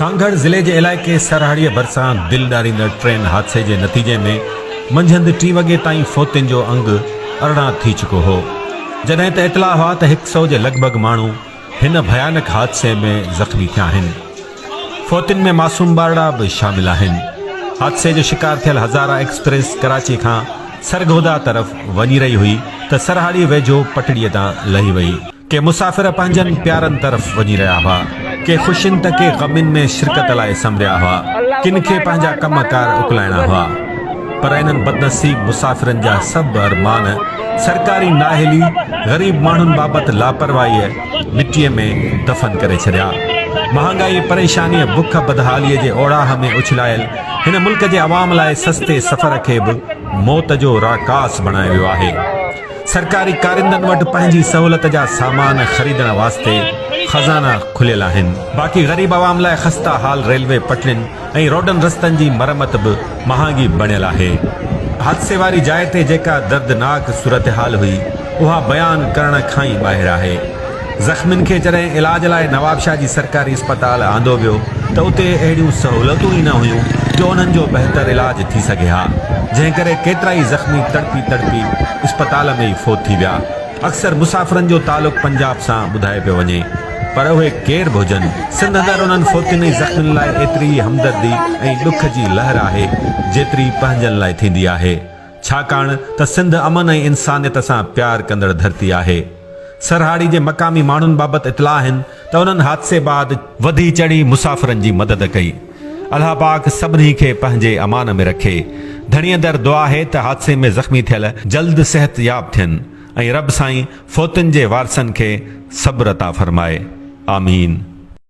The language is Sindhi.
سانگهڙ ضلعي جي علائقي سرهاڙيء ڀرسان دل ڏاريندڙ ٽرين حادثي جي نتيجي ۾ منجهند ٽين وڳي تائين فوتين جو انگ 18 ٿي چڪو هو. جڏهن ته اطلاع هئا ته هڪ سئو جي لڳ ڀڳ ماڻهو هن ڀيانڪ حادثي ۾ زخمي ٿيا آهن. فوتين ۾ معصوم ٻارڙا به شامل آهن. حادثي جو شڪار ٿيل هزاره ايڪسپريس ڪراچي کان سرگوڌا طرف وڃي رهي هئي ته سرهاڙي ويجهو پٽڙيء تان لهي وئي. ڪي مسافر پنهنجن پيارن طرف وڃي رهيا هئا، ڪي خوشين ته ڪي غمين ۾ شرڪت لاء سنبريا هئا، ڪن کي پنهنجا ڪم ڪار اڪلائڻا هئا. پر انهن بدنصيب مسافرن جا سڀ ارمان سرڪاري نااهلي، غريب ماڻهن بابت لاپرواهيء مٽيء ۾ دفن ڪري ڇڏيا. مهانگائي، پريشانيء، بک، بدحاليء جي اوڙاهه ۾ اڇلايل هن ملڪ جي عوام لاء سستي سفر کي به موت جو راڪاس بڻايو ويو آهي. سرڪاري ڪارندن وٽ پنهنجي سهولت جا سامان خريدڻ واسطي خزانا کليل آهن، باقي غريب عوام لاء خسته حال ريلوي پٽڙين ۽ روڊن رستن جي مرمت به مهانگي بڻيل آهي. حادثي واري جاء تي جيڪا دردناڪ صورتحال هئي، اها بيان ڪرڻ کان ئي ٻاهر آهي. زخمين کي جڏهن علاج لاء نوابشاهه جي سرڪاري اسپتال آندو ويو ته اتي اهڙيون سهولتون ئي نه هيون جو انهن جو بهتر علاج ٿي سگهي ها، جنهن ڪري ڪيترائي زخمي تڙپي تڙپي اسپتال ۾ ئي فوت ٿي ويا. اڪثر مسافرن جو تعلق پنجاب سان ٻڌايو پيو وڃي پر اهي ڪير به هجن، سنڌ اندر انهن فوتين ۽ زخمين لاء ايتري ئي همدردي ۽ ڏک جي لهر آهي جيتري پنهنجن لاء ٿيندي آهي. ڇاڪاڻ ته سنڌ امن ۽ انسانيت سان پيار ڪندڙ ڌرتي آهي. سرهاڙي جي مقامي ماڻهن بابت اطلاع آهن ته انهن حادثي بعد. وڌي چڙهي مسافرن جي مدد ڪئي. الله پاڪ سڀني کي پنهنجي امان ۾ رکي. ڌڻيء در دعا آهي ته حادثي ۾ زخمي ٿيل جلد صحت ياب ٿين ۽ رب سائين فوتين جي وارثن کي صبر عطا فرمائي. آمين.